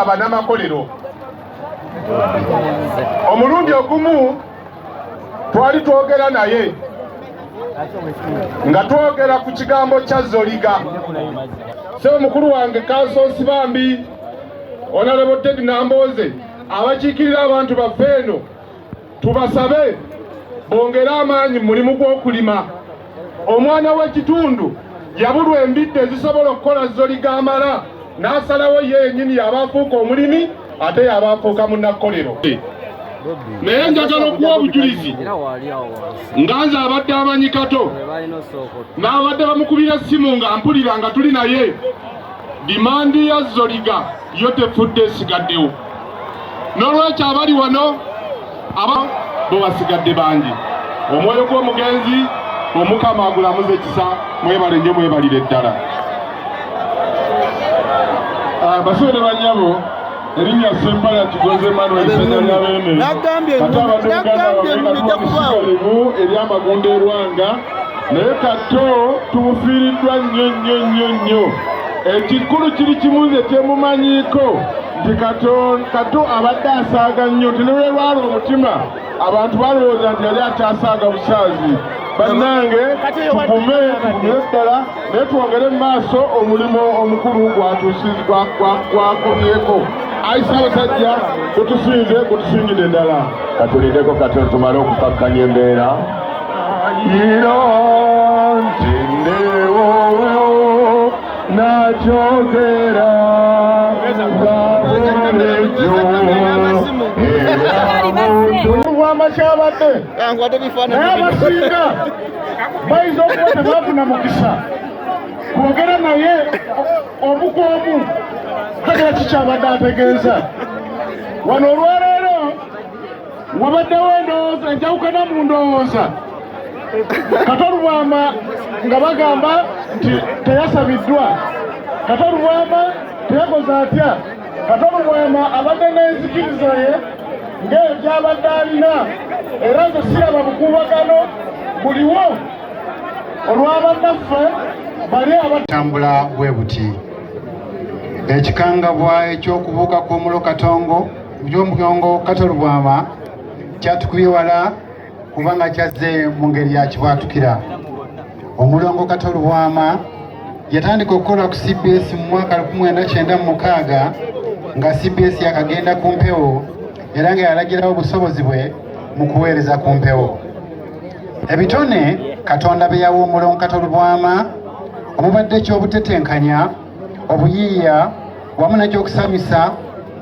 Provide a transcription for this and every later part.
Banamakolero. Omulundi ogumu twali twogera naye nga twogera ku kigambo kya Zoliga. Sebo mukulu wange Counsel Nsibambi, Honorable Ted Nambooze, abakiikirira abantu baffe eno, tubasabe bongere amaanyi mu mulimu gw'okulima. Omwana w'ekitundu yabulwa embidde ezisobola okukola Zoliga amala n'asalawo ye yennyini yaba afuuka omulimi ate yaba afuuka munnakolero. Naye njagala okuwa obujulizi nga nze abadde amanyi Kato n'abadde bamukubira essimu nga mpulira nga tuli naye, demand ya Zoliga yo tefudde, esigaddewo. N'olwekyo abali wano aba bo basigadde bangi. Omwoyo gw'omugenzi Omukama agulamuze ekisa. Mwebale nnyo, mwebalire ddala. Bassebo ne bannyabo, erinnya Sempala Kigozi Emmanuel Senya Lyabeene. Nagambye Ate abadde muganda nagambye waffe ennimi ejja kubaawo. Katuwa ery'Amagunda Erwanga, naye Kato tumufiiriddwa nnyo nnyo nnyo nnyo. Ekikulu kiri kimu, nze kyemumanyiiko nti Kato abadde asaaga nnyo, nti ne lwe lwala omutima abantu balowooza nti yali akyasaaga busaazi. Bannange, tugume, tugumire ddala, naye twongere mu maaso omulimu omukulu gwakomyeko. Ayi Ssaabasajja, gutusinze, gutusingidde ddala. Katulindeko katono tumale okukakkanya embeera. Yiro nti ndewowo nakyogera nga bulijjo era muntu bwamakyabadde Kankwate bifaananyi. Naye abasinga bayinza okuba tebafuna mukisa kwogera naye omu ku omu tegera kikyabadde ategeeza. Wano olwaleero wabaddewo endowooza enjawukana mu ndowooza. Kato Lubwama nga bagamba nti teyasabiddwa, Kato Lubwama teyakoze atya. Kato Lubwama abadde n'enzikiriza ye ng'eyo gy'abadde alina, era nze siraba bukuubagano buliwo olw'abannaffe bali aba Tambula bwe buti: ekikangabwa eky'okubuuka kw'omulo Katongo gy'omuyongo Kato Lubwama kyatukubye wala, kubanga kyazze mu ngeri ya kibwatukira. Omulongo Kato Lubwama yatandika okukola ku CBS mu mwaka 1996 nga CBS yakagenda ku mpewo, era nga yalagirawo obusobozi bwe mu kuweereza ku mpewo. Ebitone Katonda bye yawa omulongo Kato Lubwama omubadde ekyobutetenkanya, obuyiiya wamu n'ekyokusanyusa,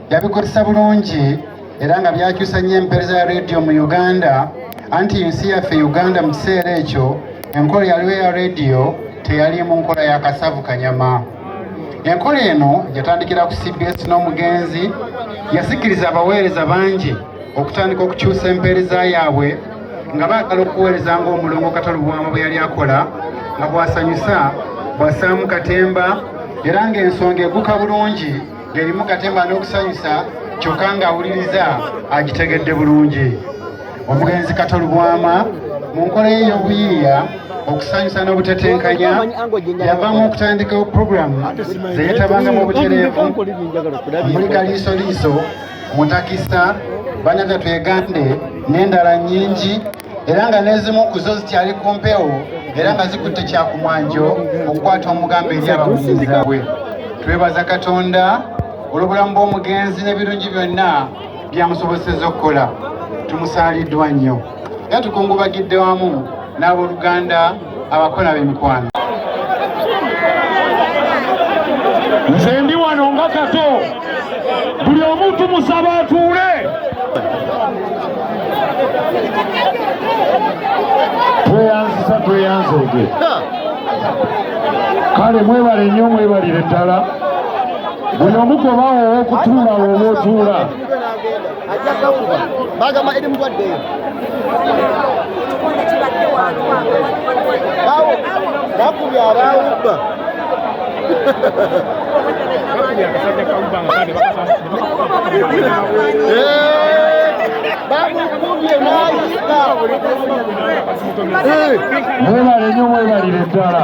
yabikozesa bulungi era nga byakyusa nnyo empeereza ya rediyo mu Uganda. Anti ensi yaffe Uganda mu kiseera ekyo enkola yaliwo eya rediyo teyali mu nkola ya kasavu kanyama. Enkola eno yatandikira ku CBS n'omugenzi yasikiriza abaweereza bangi okutandika okukyusa empeereza yaabwe nga baagala okuweereza ng'omulongo Kato Lubwama bwe yali akola, nga bw'asanyusa, bw'assaamu katemba, era ng'ensonga eguka bulungi, ng'erimu katemba n'okusanyusa, kyokka ng'awuliriza agitegedde bulungi. Omugenzi Kato Lubwama mu nkola ye ey'obuyiiya, okusanyusa n'obutetenkanya yavaamu okutandikawo puroguramu ze yeetabangamu obutereevu muli Kaliisoliiso, Mutakisa, Banyanja Twegande n'endala nnyingi, era nga n'ezimu ku zo zikyali ku mpewo era nga zikutte kyakumwanjo okukwata omugambo eri abawuliriza bwe. Twebaza Katonda olw'obulamu bw'omugenzi n'ebirungi byonna byamusobosezza okukola. Tumusaaliddwa nnyo era tukungubagidde wamu n'abooluganda, abakola b'emikwano. Nze ndi wano nga Kato, buli omu tumusaba atuule. Tweyanzisa, tweyanzeege. Kale mwebale nnyo, mwebalire ddala. Buli omu gobaawo ow'okutuula woba otuula. Ajja gakuba bagamba eri mulwadde bawo bakubye abawubba. Bamukubye n'ayika. Mwebale nnyo, mwebalire ddala.